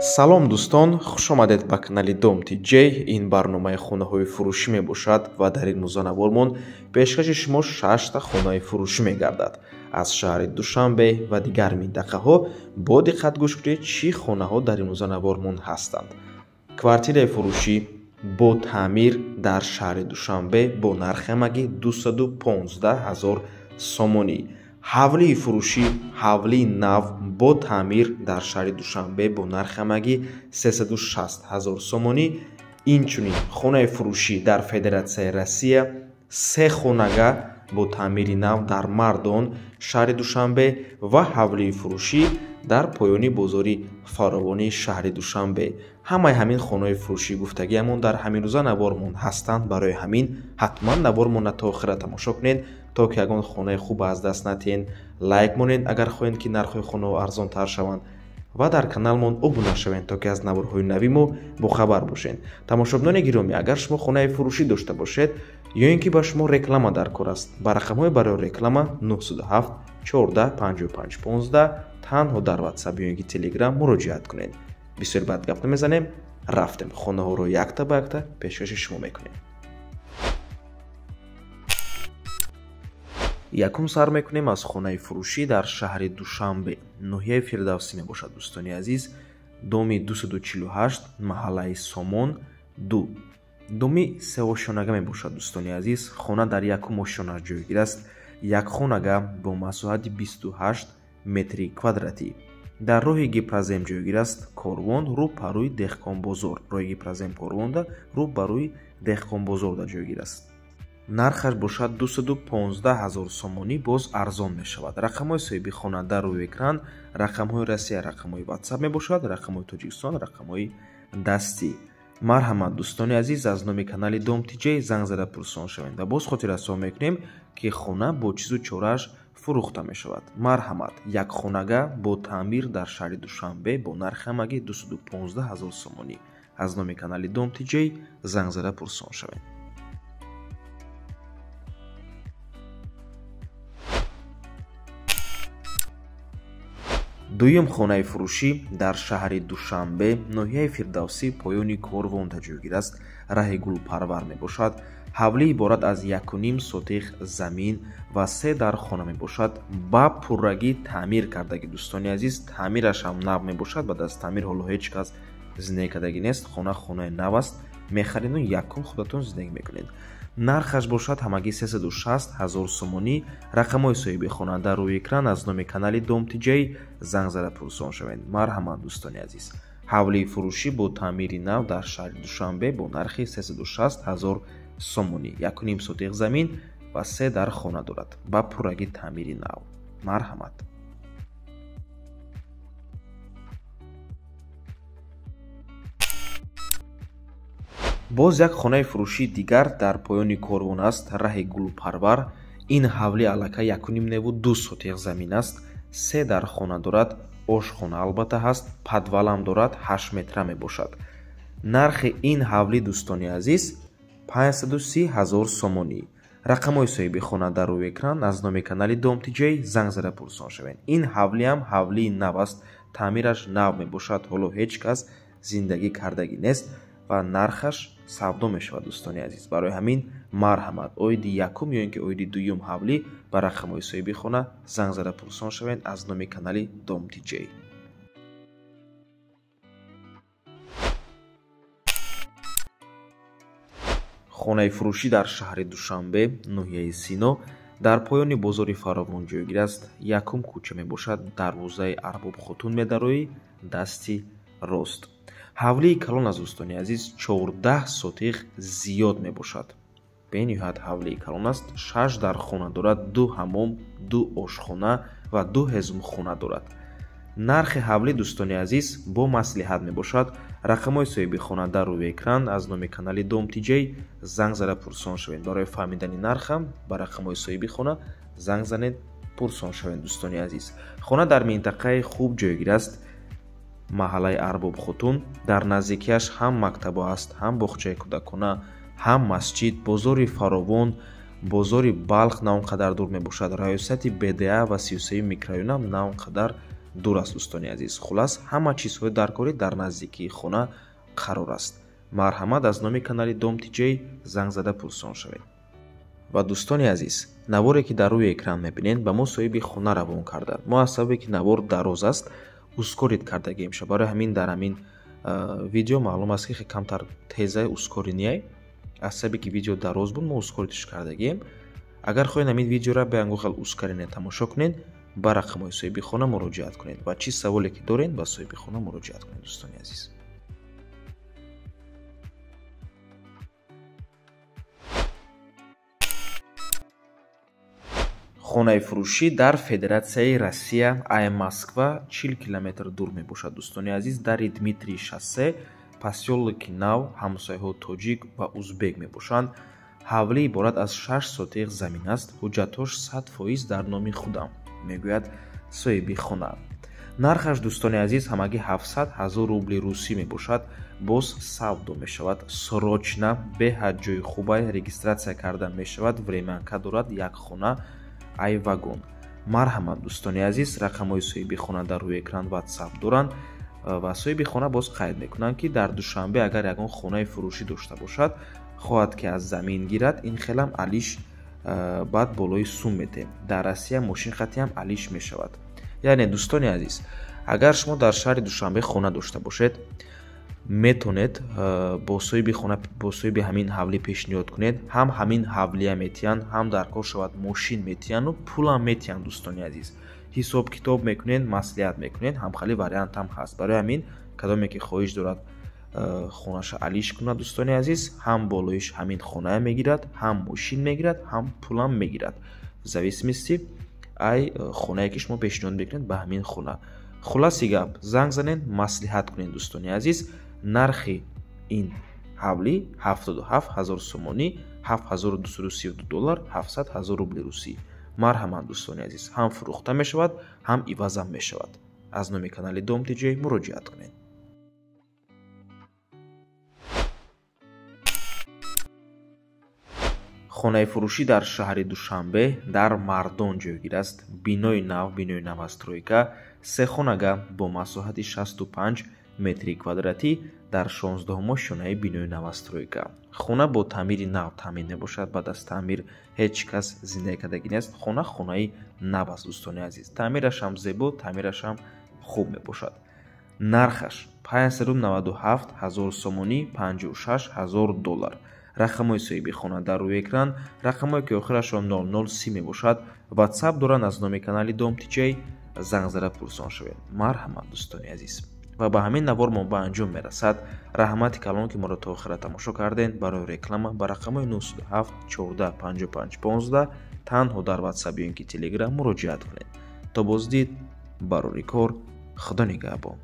Салом дӯстон, хуш омадед ба канали Дом ТЖ. Ин барномаи хонаҳои фурӯшӣ мебошад ва дар ин музанавормон пешкаши шумо 6 хонаи фурӯшӣ мегардад. Аз шаҳри Душанбе ва дигар минтақаҳо бо диққат гӯш кунед, чӣ хонаҳо дар ин музанавормон ҳастанд. Квартираи фурӯшӣ бо таъмир дар шаҳри Душанбе бо нархи ҳамагӣ 215 000 сомонӣ. Ҳавлии фурӯшӣ, ҳавлии нав бо таъмир дар шаҳри Душанбе бо нархи ҳамагӣ 360 000 сомонӣ. Инчунин хонаи фурӯшӣ дар Федератсияи Россия, 3 хонага бо таъмири нав дар Мардон, шаҳри Душанбе ва ҳавлии фурӯшӣ дар поёни бозори фаровонии шаҳри Душанбе. Ҳамаи ҳамин хонаҳои фурӯшӣ гуфтагиамон дар ҳамин рӯза навормон ҳастанд. Барои ҳамин ҳатман навормонро то охира тамошо кунед, то ки ягон хонаи хуб аз даст натиҳед. Лайк монед агар хоҳед, ки нархҳои хонаҳо арзонтар шаванд ва дар каналмон обуна шавед, то ки аз наворҳои нави мо бохабар бошед. Тамошобинони гиромӣ, агар шумо хонаи фурӯшӣ дошта бошед ё ин ки ба шумо реклама дар кор аст, ба рақамҳои барои реклама 907 14 55 15 танҳо дар WhatsApp ё ин ки Telegram муроҷиат кунед. Бисёр бад гап намезанем, рафтем хонаҳоро якта ба якта пешкаши шумо мекунем. Якум сар мекунем аз хонаи фурӯшӣ дар шаҳри Душанбе, ноҳияи Фирдавсӣ мебошад. Дӯстони азиз, доми 248, маҳаллаи Сомон 2, доми сеошонага мебошад. Дӯстони азиз, хона дар якум ошёна ҷойгир аст. Як хонага бо масоҳати 28 метри квадратӣ. Дар роҳи Гипразем ҷойгир аст. Корвон рӯ ба рӯи Деҳқонбозор, роҳи Гипразем корвонда рӯ ба рӯи Деҳқонбозорда ҷойгир аст. Нархаш бошад 215 000 сомонӣ, боз арзон мешавад. Рақамҳои соҳиби хона дар рӯи экран, рақамҳои Россия, рақамҳои WhatsApp мебошад, рақамҳои Тоҷикистон, рақамҳои дастӣ. Марҳамат дӯстони азиз, аз номи канали Дом ТЖ занг зада пурсон шавед ва боз хотиррасон мекунем, ки хона бо чизу чорааш фурӯхта мешавад. Марҳамат, як хонага бо таъмир дар шаҳри Душанбе бо нархи ҳамагӣ 215 000 сомонӣ. Аз номи канали Дом ТЖ занг зада пурсон шавед. Дуюм хонаи фурӯшӣ дар шаҳри Душанбе, ноҳияи Фирдавсӣ, поёни корвонда ҷойгир аст. Раҳи Гулпарвар мебошад. Ҳавлӣ иборат аз 1,5 сотих замин ва 3 дар хона мебошад. Ба пуррагӣ таъмир кардагӣ дӯстони азиз, таъмираш ҳам нав мебошад. Баъд аз таъмир ҳоло ҳеҷ кас зиндагӣ кардагӣ нест. Хона хонаи нав аст. Мехареду якум худатон зиндагӣ мекунед. Нархаш бошад ҳамагӣ 360 000 сомонӣ. Рақамҳои соҳиби хона дар рӯи экран, аз номи канали Дом ТЖ занг зада пурсон шавед. Марҳамат дӯстони азиз, ҳавлии фурӯшӣ бо таъмири нав дар шаҳри Душанбе бо нархи 360 000 сомонӣ. 1,5 сотих замин ва 3 дар хона дорад ба пуррагӣ таъмири нав. Марҳамат. Боз як хонаи фурӯшии дигар дар поёни корвон аст, раҳи Гулпарвар. Ин ҳавли аллакай 1,5 не 2 сотих замин аст, 3 дар хона дорад, ошхона албатта ҳаст, подвалам дорад, 8 метра мебошад. Нархи ин ҳавли дӯстони азиз 530 000 сомонӣ. Рақамҳои соҳиби хона дар рӯи экран, аз номи канали Дом ТЖ занг зада пурсон шавед. Ин ҳавлиам ҳавлии нав аст, таъмираш нав мебошад, ҳоло ҳеҷ кас зиндагӣ кардагӣ нест ва нархаш савдо мешавад дӯстони азиз. Барои ҳамин марҳамат, оиди якум ё ин ки оиди дуюм ҳавлӣ ба рақамҳои соҳиби хона занг зада пурсон шавед аз номи канали Дом ТЖ. Хонаи фурӯшӣ дар шаҳри Душанбе, ноҳияи Сино, дар поёни бозори фаровон ҷойгир аст. Якум кӯча мебошад, дарвозаи Арбоб Хотун медарои дасти рост. Ҳавлии калон аз дӯстони азиз 14 сотих зиёд мебошад. Бениҳоят ҳавлии калон аст. 6 дар хона дорад, 2 ҳамом, 2 ошхона ва 2 ҳезумхона дорад. Нархи ҳавлӣ дӯстони азиз бо маслиҳат мебошад. Рақамҳои соҳиби хона дар рӯи экран, аз номи канали Дом ТЖ занг зада пурсон шавед. Барои фаҳмидани нархам ба рақамҳои соҳиби хона занг занед, пурсон шавед дӯстони азиз. Хона дар минтақаи хуб ҷойгир аст, маҳаллаи Арбоб Хотун. Дар наздикиаш ҳам мактабо аст, ҳам боғчаи кӯдакона, ҳам масҷид, бозори фаровон, бозори Балх на он қадар дур мебошад. Раёсати БДА ва 33 микрорайонам на он қадар дур аст дӯстони азиз. Хулас, ҳама чизҳои даркорӣ дар наздикии хона қарор аст. Марҳамат, аз номи канали Дом ТҶ занг зада пурсон шавед. Ва дӯстони азиз, наворе ки дар рӯи экран мебинед, ба мо соҳиби хона равон карданд. Мо аз сабабе ки навор дароз аст, ускорить кардагием ша. Барои ҳамин дар ҳамин видео маълум аст, ки хеле камтар тезаи ускорения й. Аз сабабе ки видео дароз буд, мо ускорить ш кардагием. Агар хоҳед ҳамин видеоро ба ягон хел ускорение тамошо кунед, ба рақамҳои соҳиби хона муроҷиат кунед ва чӣ саволе ки доред, ба соҳиби хона муроҷиат кунед, дӯстони азиз. Хонаи фурӯшӣ дар Федератсияи Россия, ай Москва 40 километр дур мебошад, дӯстони азиз. Дари Дмитрий шоссе, посёлки Нав, ҳамсояҳо тоҷик ва узбек мебошанд. Ҳавлӣ иборат аз 6 сотих замин аст. Ҳуҷҷатҳош 100% дар номи худам, мегӯяд соҳиби хона. Нархаш, дӯстони азиз, ҳамагӣ 700 ҳазор рубли русӣ мебошад. Боз савдо мешавад. Срочно, беҳад ҷои хубай, регистрация карда мешавад. Времянка дорад, як хона, ай вагон. Марҳамат, дӯстони азиз, рақамҳои соҳиби хона дар рӯи экран, WhatsApp доранд ва соҳиби хона боз қайд мекунанд, ки дар Душанбе агар ягон хонаи фурӯшӣ дошта бошад, хоҳад ки аз замин гирад, ин хелам алиш баъд болои сум метем. Дар Россия мошин хатиам алиш мешавад. Яъне, дӯстони азиз, агар шумо дар шаҳри Душанбе хона дошта бошед, метонед бо соҳиби хона, бо соҳиби ҳамин ҳавлӣ пешниҳод кунед. Ҳам ҳамин ҳавлия метиҳанд, ҳам дар кор шавад мошин метиҳанду пулам метиҳанд, дӯстони азиз. Ҳисоб китоб мекунед, маслиҳат мекунед, ҳамхали вариантам ҳаст. Барои ҳамин кадоме ки хоҳиш дорад хонаша алиш кунад, дӯстони азиз, ҳам болоиш ҳамин хоная мегирад, ҳам мошин мегирад, ҳам пулам мегирад. В зависимости ай хонае ки шумо пешниҳод мекунед ба ҳамин хона. Хулоси гап, занг занед, маслиҳат кунед, дӯстони азиз. Нархи ин ҳавлӣ 77 ҳазор сомонӣ, 7232 доллар, 700 ҳазор рубли русӣ. Марҳамат, дӯстони азиз, ҳам фурӯхта мешавад, ҳам ивазам мешавад. Аз номи канали Дом ТҶ муроҷиат кунед. Хонаи фурӯшӣ дар шаҳри Душанбе дар Мардон ҷойгир аст. Бинои нав, бинои новостройка, сехонага бо масоҳати 65 метри квадратӣ дар 16 ошёнаи бинои новостройка. Хона бо таъмири нав таъмин мебошад. Баъд аз таъмир ҳеҷ кас зиндагӣ кардагӣ нест. Хона хонаи нав аст, дӯстони азиз. Таъмирашам зебо, таъмирашам хуб мебошад. Нархаш 597 ҳазор сомонӣ, 56 ҳазор доллар. Рақамҳои соҳиби хона дар рӯи экран, рақамҳое ки охирашон 0030 мебошад, WhatsApp доранд. Аз номи канали Дом ТҶ занг зада пурсон шавед. Марҳамат, дӯстони азиз. Ва ба ҳамин навор мо ба анҷом мерасад. Раҳмати калон, ки моро то охира тамошо кардед. Барои реклама ба рақамҳои 907 14 55 15 танҳо дар WhatsApp ё ин ки Telegram муроҷиат кунед. То боздид, барори кор, Худо нигаҳбон.